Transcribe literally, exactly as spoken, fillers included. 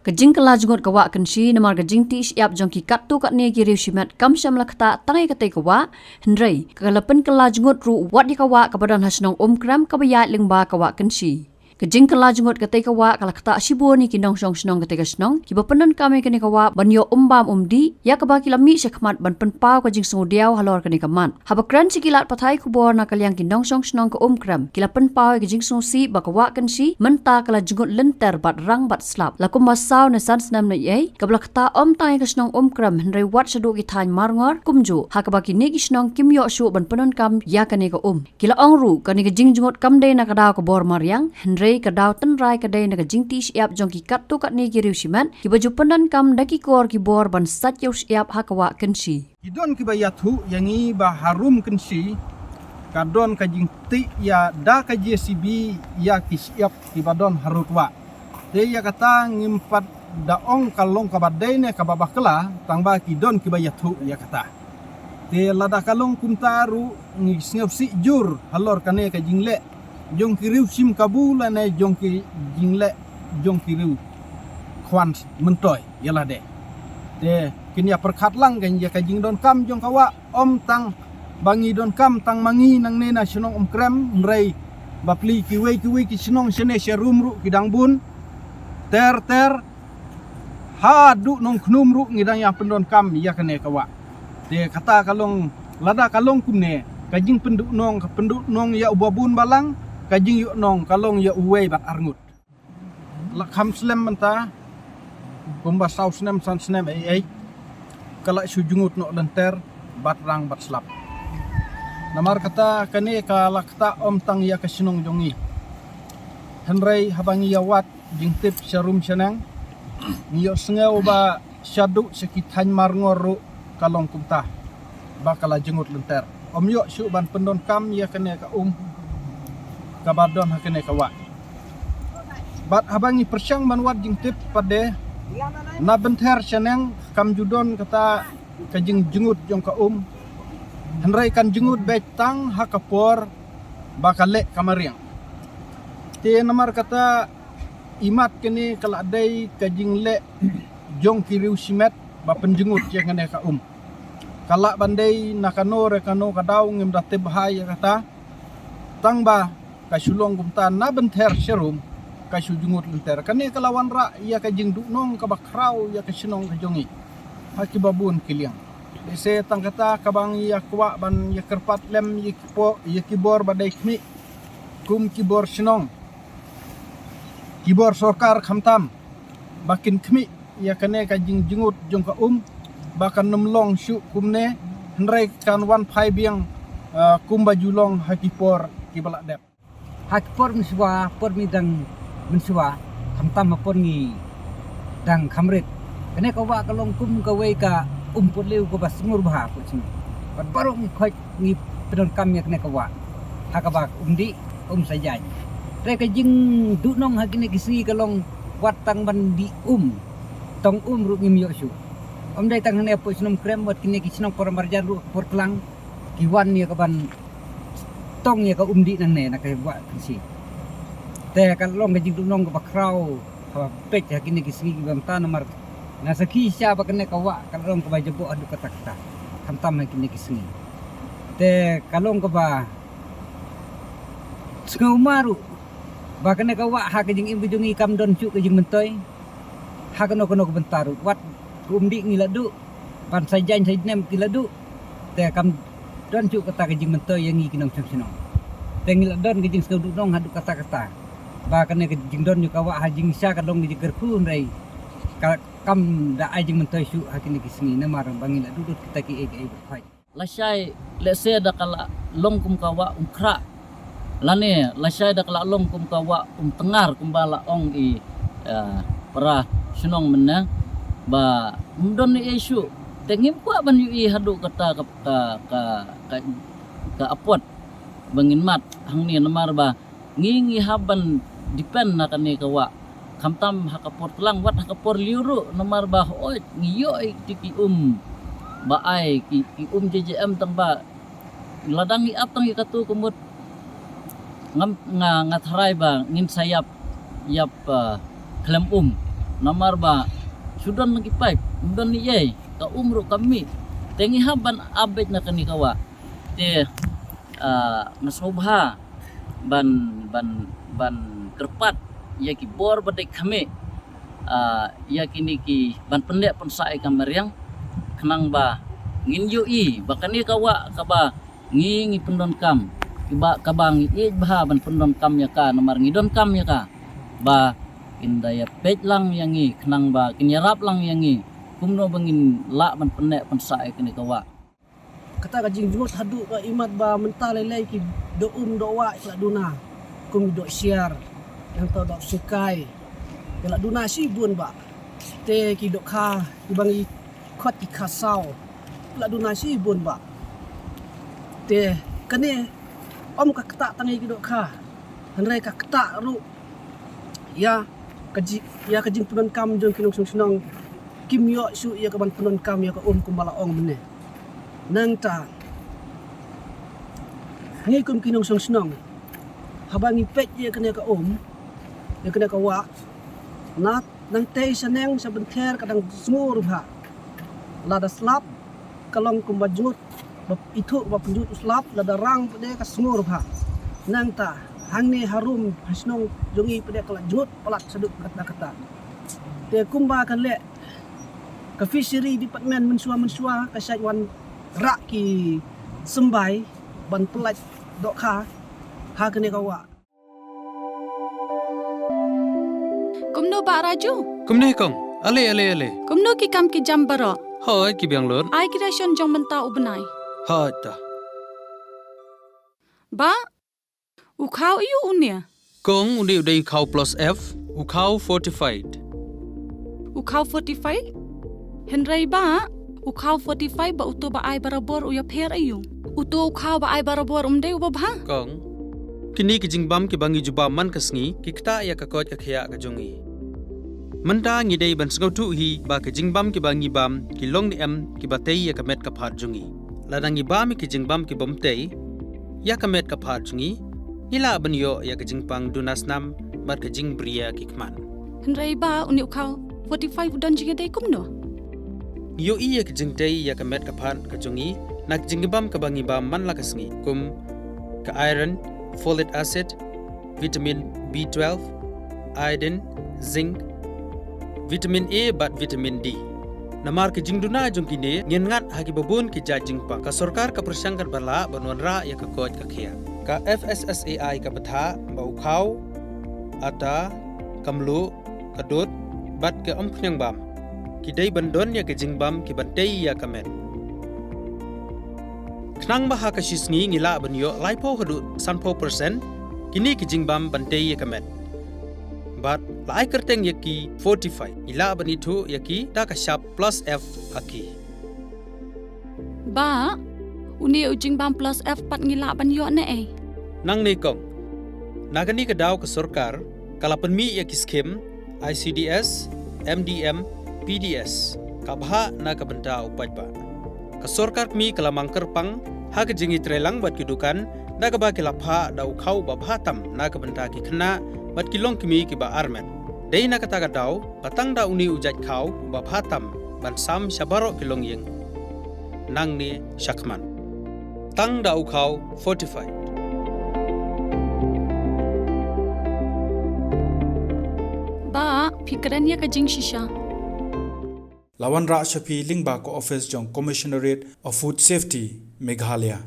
Ka jingkylla jngut ka wah Kynshi namar ka jingtih shyiap jong ki katto katne ki riew shimet kam shym la ktah tang ïa katei ka wah, hynrei ka la pynkylla jngut ruh wat ïa ka wah kaba don ha shnong Umkrem kaba ïaid lyngba ka wah Kynshi. Ka jingkylla jngut katei ka wah ka la ktah shibun ïa ki nongshong shnong katei ka shnong kiba pyndonkam ïa kane ka wah ban ïoh um bam um dih, ïa kaba ki la mih shakhmat ban pynpaw ka jingsngewdiaw halor kane ka mat. Haba kren sha ki lad pathai khubor na ka liang ki nongshong shnong ka Umkrem, ki la pynpaw ïa ka jingsngewsih ba ka wah Kynshi mynta ka la jngut lynter bad rang bad slap. La kumba saw ne san snem na ei ei kaba la ktah ym tang ïa ka shnong Umkrem hynrei wat shaduh ki thaiñ Marngor kumjuh, ha kaba kine ki shnong kim ïoh shuh ban pyndonkam ïa kane ka um. Ki la ong ruh kane ka jingjngut kam dei na ka daw ka bor mariang, hynrei ka daw tynrai ka dei na ka jingtih shyiap jong ki katto katne ki riew shimet kiba ju pyndonkam da ki kor ki bor ban sait ïew shyiap ha ka wah Kynshi. Ki don kiba ïathuh ïa ngi ba harum Kynshi ka don ka jingtih ïa da ka J C B ïa ki shyiap kiba don harud wah. Te ïa kata ngim pat da ong ka long kaba dei ne kaba bakla, tangba ki don kiba ïathuh ïa kata. Te lada ka long kumta ruh ngi sngewsih jur halor kane ka jingleh jong ki riew shim kabu lane jong ki jingleh jong ki riew khwan myntoi ïa lade. Te kin ïa pyrkhat lang kan ïa ka jingdonkam jong ka wah, ym tang ba ngi donkam tang ma ngi nangne na shnong Umkrem, hynrei ba pli kiwei kiwei ki shnong shane sharum ruh ki dang bun ter ter haduh Nongkhnum ruh ngi dang ïa pyndonkam ïa kane ka wah. Te kata ka long, lada ka long kumne ka jingpynduhnong, ka pynduhnong ïa uba bun balang, ka jingïohnong ka long ïa uwei bad arngut. La kham slem mynta kumba saw snem san snem ei ei ka la shu jngut noh lynter bad rang bad slap. Namar kata kane ka la ktah ym tang ïa ka shnong jong ngi, hynrei haba ngi ïa wad jingtip sharum shaneng ngi ïohsngew ba shaduh sha ki thaiñ Marngor ruh ka long kumta ba ka la jngut lynter, ym ïoh shuh ban pyndonkam ïa kane ka um kaba don ha kane ka wah. Bad haba ngi pyrshang ban wad jingtip pat de na Bynther shaneng kam ju don kata ka jingjngut jong ka um, hynrei kan jngut beit tang ha ka por ba ka leh ka mariang. Te namar kata imat kane ka la dei ka jingleh jong ki riew shimet ba pynjngut ïa kane ka um. Ka lah ban dei na kano re kano ka daw ngim da tip bha ïa kata, tangba ka shu long kumta na Bynther sharum ka shu jngut lynter. Kane ka la wanrah ïa ka jingduhnong kaba khraw ïa ka shnong ka jong ngi ha kiba bun ki liang. Lehse tang kata kaba ngi ïa kwah ban ïa kyrpad lem ïa ki por, ïa ki bor ba dei khmih kum ki bor shnong, ki bor sorkar, khamtam ba kin khmih ïa kane ka jingjngut jong ka um ba kan ym long shuh kumne, hynrei kan wan phai biang, ah, kumba ju long ha ki por kiba la dep. Ha ki por mynshuwa, por ngi dang mynshuwa, khamtam ha por ngi dang kham rit, kane ka wah ka long kum kawei ka um putliew kaba sngur bha put shnong. Bad baroh ngi khoit ngi pyndonkam ïa kane ka wah ha kaba um dih, um sa jaiñ. Te ka jingduhnong ha kine ki sngi ka long wat tang ban dih um, tong um ruh ngim ïoh shuh. Ym dei tang hangne put shnong Krem, wat kine ki shnong por marjan ruh por klang ki wan ïa ka ban tong ïa ka um dih nangne na ka wah Kynshi. Te ka long ka jingduhnong kaba khraw kaba peit ha kine ki sngi kiba mynta namar nga sakhi sha ba kane ka wah ka long kaba jaboh haduh katta katta, khamtam ha kine ki sngi. Te ka long kaba sngewma ruh ba kane ka wah ha ka jingim ka jong ngi kam don shuh ka jingmyntoi ha kano kano ka bynta ruh. Wat ka um dih ngi la duh, ban sa jaiñ sa jnem ki la duh, te kam don shuh kata ka jingmyntoi ïa ngi ki nongshong shnong. Te ngi la don ka jingsngew duhnong haduh katta katta ba kane ka jingdon ïa ka wah ha jingshisha ka long ka jingkyrkhu, hynrei ka kam da ai jingmyntoi shuh ha kine ki sngi namar ba ngi la duh lut kita kiei kiei ba khoit. Lashai lehse da ka la long kum ka wah Umkhrah, lane lashai da ka la long kum ka wah Umtngar kumba la ong i, eh, para shnong mynne ba ym don ei ei shuh. Te ngim kwah ban ïohi haduh kata ka, ka, ka, ka, ka apot ba ngin mad hangne namar ba ngi, ngi hap ban depend na kane ka wah. Khamtam ha ka por tlang, wat ha ka por lyiur ruh namar ba hooid ngi ïoh ïa ki, ki um ba ai ki, ki um J J M, tangba lada ngi ap tang ïa katu ka mut ngam, nga, nga tharai ba ngin sa ïap, ïap, ah, khlem um. Namar ba shu don ki paip, ym don ei ei, ka um ruh kam mih. Te ngi hap ban ap beit na kane ka wah. Te, ah, nga sngewbha ban, ban, ban kyrpad ïa ki bor ba dei khmih, ah, ïa kine ki ban pyndep pynsah ïa ka mariang, khnang ba ngin ïohi ba kane ka wah kaba ngi, ngi pyndonkam, kiba, kaba ngi ïeit bha ban pyndonkam ïa ka, namar ngi donkam ïa ka ba kin da ïa peit lang ïa ngi, khnang ba kin ïarap lang ïa ngi kumno ba ngin lah ban pyndep pynsah ïa kane ka wah. Kata ka jingjot haduh ka imat ba mynta lei lei ki doh um doh wah ki la duna, kum ki doh siar, nangta doh sukai, ki la duna shibun ba. Te ki dohkha kiba ngi khot ki kha saw, ki la duna shibun ba. Te kane ym ka ktah tang ïa ki dohkha, hynrei ka ktah ruh ïa ka ji-, ïa ka jingpyndonkam jong ki nongshong shnong. Kim ïoh shuh ïa ka ban pyndonkam ïa ka um kumba la ong mynne. Nangta ngi kum ki nongshong shnong, haba ngi peit ïa kane ka um, ïa kane ka wah, na nangtei shaneng sha bynta ka dang sngur bha. Lada slap ka long kumba jngut, ba ithuh ba pynjut u slap, lada rang pat de ka sngur bha. Nangta hangne harum ha shnong jong ngi pat de ka la jngut palat shaduh katta katta. Te kumba ka leh ka fishery department mynshuwa mynshuwa ka shait wanrah ki symbai ban pyllait dohkha ha kane ka wah. Kumno Bah Raju? Kumne kong. Ale, ale, ale. Kumno ki kam ki jam baroh? Hooid, ki biang lut. Ai ki ration jong mynta u bnai. Hooid ta. Bah, u khaw aiu une? Kong, une u dei u khaw plus F, u khaw fortified. U khaw fortified? Hynrei Bah, u khaw fortified bad uto ba ai barabor u ïapher aiu? Uto u khaw ba ai barabor um dei uba bha? Kong, kine ki jingbam kiba ngi ju bam man ka sngi ki ktah ïa ka koit ka khiah ka jong ngi. Mynta ngi dei ban sngewthuh hi ba ki jingbam kiba ngi bam ki long ne em kiba tei ïa ka met ka phad jong ngi. Lada ngi bam ïa ki jingbam kibym tei ïa ka met ka phad jong ngi, ngi lah ban ïoh ïa ka jingpang duna snam bad ka jingbriew ki khmat. Hynrei Bah, une u khaw fortified u don jingïadei kumno? Ngi ïohi ïa ka jingtei ïa ka met ka phad ka jong ngi na ka jingbam kaba ngi bam man la ka sngi, kum ka iron, folic acid, vitamin B twelve, iodine, zinc, vitamin A bad vitamin D. Namar ka jingduna jong kine, ngin ngat ha kiba bun ki jait jingpang. Ka sorkar ka pyrshang katba lah ban wanrah ïa ka koit ka khiah. Ka F S S A I ka bthah ba u khaw, ata, ka mluh, ka dud bad ka umkhniang bam ki dei ban don ïa ka jingbam kiban tei ïa ka met. Khnang ba ha ka shi sngi ngi lah ban ïoh laiphew haduh sanphew percent kine ki jingbam ban tei ïa ka met. Bad la ai kyrteng ïa ki fortified, ngi lah ban ithuh ïa ki da ka shap plus F ha ki. Bah, une u jingbam plus F pat ngi lah ban ïoh ne ei? Nangne kong. Na kane ka daw ka sorkar ka la pynmih ïa ki skim I C D S, M D M, P D S, ka bhah na ka bynta u paidbah. Ka sorkar kmie ka la mang kyrpang ha ka jingïatreilang bad ki dukan da kaba ki la phah da u khaw uba bha tam na ka bynta ki khynnah bad ki longkmie kiba armet. Dei na kata ka daw ba tang da une u jait khaw uba bha tam ban sam sha baroh ki longïing. Nangne shakhmat, tang da u khaw fortified. Bah, phi kren ïa ka jingshisha. La wanrah sha phi lyngba ka office jong Commissionerate of Food Safety, Meghalaya.